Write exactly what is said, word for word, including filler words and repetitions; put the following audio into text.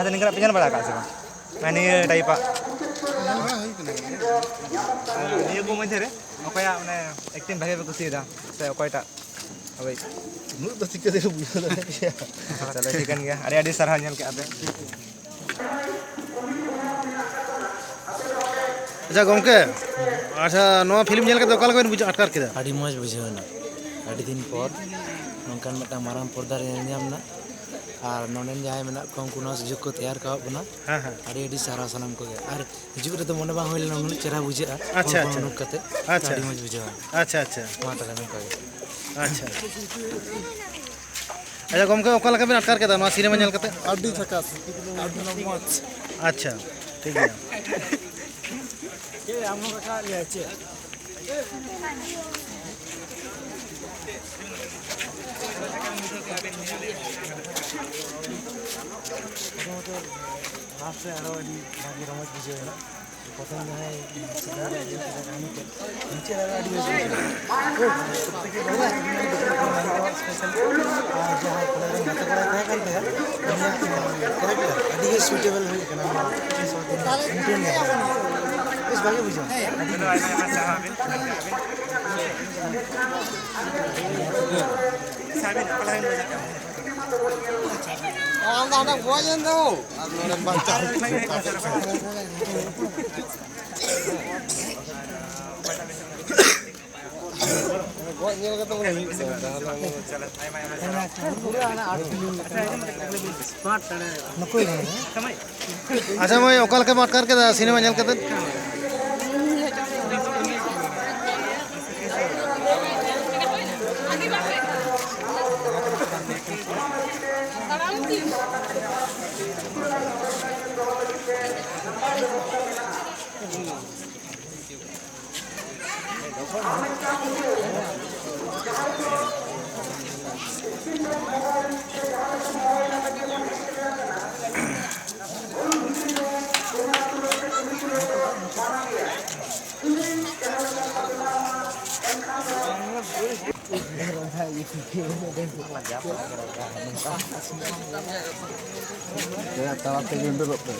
ᱟᱫᱚ ᱱᱤᱝᱠᱟᱱᱟᱜ ᱯᱮ ᱧᱮᱞ ᱵᱟᱲᱟ ᱟᱠᱟᱫ ᱥᱮ ᱵᱟᱝ? ᱢᱟᱱᱮ ᱱᱤᱭᱟᱹ ᱴᱟᱭᱤᱯᱟᱜ᱾ ᱧᱮᱞ ᱵᱟᱲᱟ ᱦᱩᱭ ᱠᱟᱱᱟ᱾ ᱟᱨ ᱱᱤᱭᱟᱹ ᱠᱚ ᱢᱚᱫᱽᱫᱷᱮ ᱨᱮ ᱚᱠᱚᱭᱟᱜ ᱢᱟᱱᱮ ᱮᱠᱴᱤᱝ ᱵᱷᱟᱜᱮ ᱯᱮ ᱠᱩᱥᱤᱭᱟᱫᱟ ᱥᱮ ᱚᱠᱚᱭᱴᱟᱜ? ᱦᱳᱭ᱾ ᱩᱱᱟᱹᱜ ᱫᱚ ᱪᱤᱠᱟᱹ ᱛᱮᱠᱚ ᱵᱩᱡᱷᱟᱹᱣ ᱫᱟᱲᱮᱭᱟᱜ ᱜᱮᱭᱟ? ᱛᱟᱦᱞᱮ ᱴᱷᱤᱠᱟᱹᱱ ᱜᱮᱭᱟ, ᱟᱹᱰᱤ ᱟᱹᱰᱤ ᱥᱟᱨᱦᱟᱣ ᱧᱮᱞ ᱠᱮᱫᱼᱟ ᱯᱮ᱾ ᱟᱪᱪᱷᱟ ᱜᱚᱢᱠᱮ, ᱟᱪᱪᱷᱟ, ᱱᱚᱣᱟ ᱯᱷᱤᱞᱢ ᱧᱮᱞ ᱠᱟᱛᱮ ᱚᱠᱟ ᱞᱮᱠᱟ ᱵᱤᱱ ᱵᱩᱡᱷᱟᱹᱣ, ᱟᱴᱠᱟᱨ ᱠᱮᱫᱟ? ᱟᱹᱰᱤ ᱢᱚᱡᱽ ᱵᱩᱡᱷᱟᱹᱣ ᱮᱱᱟ᱾ ᱟᱹᱰᱤ ᱫᱤᱱ ᱯᱚᱨ ᱱᱚᱝᱠᱟᱱ ᱢᱤᱫᱴᱟᱝ ᱢᱟᱨᱟᱝ ᱯᱚᱨᱫᱟ ᱨᱮ ᱧᱮᱞ ᱧᱟᱢ ᱮᱱᱟ᱾ ᱟᱨ ᱱᱚᱰᱮᱱ ᱡᱟᱦᱟᱸᱭ ᱢᱮᱱᱟᱜ ᱠᱚᱣᱟ, ᱩᱱᱠᱩ ᱱᱚᱣᱟ ᱥᱩᱡᱳᱜᱽ ᱠᱚ ᱛᱮᱭᱟᱨ ᱠᱟᱣᱟᱫ ᱵᱚᱱᱟ᱾ ᱦᱮᱸ, ᱦᱮᱸ᱾ ᱟᱹᱰᱤ ᱟᱹᱰᱤ ᱥᱟᱨᱦᱟᱣ ᱥᱟᱱᱟᱢ ᱠᱚᱜᱮ᱾ ᱟᱨ ᱦᱤᱡᱩᱜ ᱨᱮᱫᱚ ᱢᱚᱱᱮ ᱵᱟᱝ ᱦᱩᱭ ᱞᱮᱱᱟ ᱩᱱᱟᱹᱜ ᱪᱮᱦᱨᱟ ᱵᱩᱡᱷᱟᱹᱜᱼᱟ᱾ ᱟᱪᱪᱷᱟ, ᱦᱚᱲ ᱠᱚ ᱟᱪᱪᱷᱟ᱾ ᱩᱰᱩᱠ ᱠᱟᱛᱮ᱾ ᱟᱪᱪᱷᱟ, ᱟᱹᱰᱤ ᱟᱪᱪᱷᱟ᱾ ᱢᱚᱡᱽ ᱵᱩᱡᱷᱟᱹᱣᱟ᱾ ᱟᱪᱪᱷᱟ, ᱟᱪᱪᱷᱟ᱾ ᱢᱟ ᱛᱟᱦᱞᱮ ᱱᱚᱝᱠᱟ ᱜᱮ᱾ ᱟᱪᱪᱷᱟ᱾ ᱟᱪᱪᱷᱟ ᱜᱚᱢᱠᱮ, ᱚᱠᱟ ᱞᱮᱠᱟ ᱵᱤᱱ ᱟᱴᱠᱟᱨ ᱠᱮᱫᱟ ᱱᱚᱣᱟ ᱥᱤᱱᱮᱢᱟ ᱧᱮᱞ ᱠᱟᱛᱮ? ᱟᱹᱰᱤ ᱡᱷᱟᱠᱟᱥ, ᱟᱹᱰᱤ ᱢᱚᱡᱽ᱾ ᱟᱪᱪᱷᱟ, ᱴᱷᱤᱠ ᱜᱮᱭᱟ᱾ ᱞᱟᱥᱴ ᱨᱮ ᱟᱨᱚ ᱟᱹᱰᱤ ᱵᱷᱟᱜᱮ ᱨᱚᱢᱚᱡᱽ ᱵᱩᱡᱷᱟᱹᱣ ᱮᱱᱟ᱾ ᱯᱨᱚᱛᱷᱚᱢ ᱡᱟᱦᱟᱸᱭ ᱥᱤᱫᱷᱟᱨᱛᱷ ᱤᱭᱟᱹ ᱠᱮᱫᱟ ᱠᱟᱹᱦᱱᱤ ᱛᱮᱫ, ᱢᱩᱪᱟᱹᱫ ᱨᱮ ᱟᱹᱰᱤ ᱵᱮᱥ ᱵᱩᱡᱷᱟᱹᱣ ᱮᱱᱟ᱾ ᱥᱚᱵ ᱛᱷᱮᱠᱮ ᱵᱟᱲᱤᱭᱟ ᱟᱹᱰᱤ ᱢᱚᱡᱽ ᱵᱩᱡᱷᱟᱹᱣ ᱮᱱᱟ᱾ ᱟᱨ ᱡᱟᱦᱟᱸᱭ ᱠᱚᱲᱟ ᱨᱮᱱ ᱜᱟᱛᱮ ᱠᱚᱲᱟᱭ ᱛᱟᱦᱮᱸ ᱠᱟᱱ ᱛᱟᱭᱟ, ᱩᱱᱤᱭᱟᱜ ᱠᱮᱨᱮᱠᱴᱟᱨ ᱟᱹᱰᱤ ᱜᱮ ᱥᱩᱴᱮᱵᱚᱞ ᱦᱩᱭ ᱠᱟᱱᱟ ᱱᱚᱣᱟ ᱥᱟᱶᱛᱮ ᱢᱤᱫᱴᱮᱱ ᱜᱮ ᱵᱮᱥ ᱵᱷᱟᱜᱮ ᱵᱩᱡᱷᱟᱹᱣ ᱮᱱᱟ᱾ ᱟᱹᱰᱤ ᱟᱹᱰᱤ ᱟᱭᱢᱟ ᱟᱭᱢᱟ ᱥᱟᱨᱦᱟᱣ ᱟᱹᱵᱤᱱ᱾ ᱟᱹᱵᱤᱱ ᱚᱠᱟ ᱞᱮᱠᱟ ᱵᱤᱱ ᱵᱩᱡᱷᱟᱹᱣ ᱠᱮᱫᱟ? ᱟᱢ ᱫᱚ ᱦᱟᱸᱰᱮᱢ ᱜᱚᱡ ᱮᱱ ᱫᱚ᱾ ᱟᱨ ᱱᱚᱰᱮᱢ ᱵᱟᱧᱪᱟᱣ᱾ ᱜᱚᱡ ᱧᱮᱞ ᱠᱟᱛᱮ ᱢᱚᱱᱮ ᱦᱩᱭᱩᱜ ᱠᱟᱱᱟ, ᱛᱟᱦᱚᱞᱮ ᱚᱱᱟ ᱫᱚ ᱯᱩᱨᱟᱹ ᱦᱟᱱᱟ ᱟᱴ ᱯᱷᱤᱞᱢ ᱞᱮᱠᱟ᱾ ᱱᱩᱠᱩ ᱜᱮ ᱠᱟᱱᱟ ᱠᱚ᱾ ᱟᱪᱪᱷᱟ ᱢᱟᱹᱭ, ᱚᱠᱟ ᱞᱮᱠᱟᱢ ᱟᱴᱠᱟᱨ ᱠᱮᱫᱟ ᱥᱤᱱᱮᱢᱟ ᱧᱮᱞ ᱠᱟᱛᱮ? ᱛᱟᱲᱟᱛᱟᱲᱤ ᱩᱰᱩᱠᱚᱜ ᱯᱮ᱾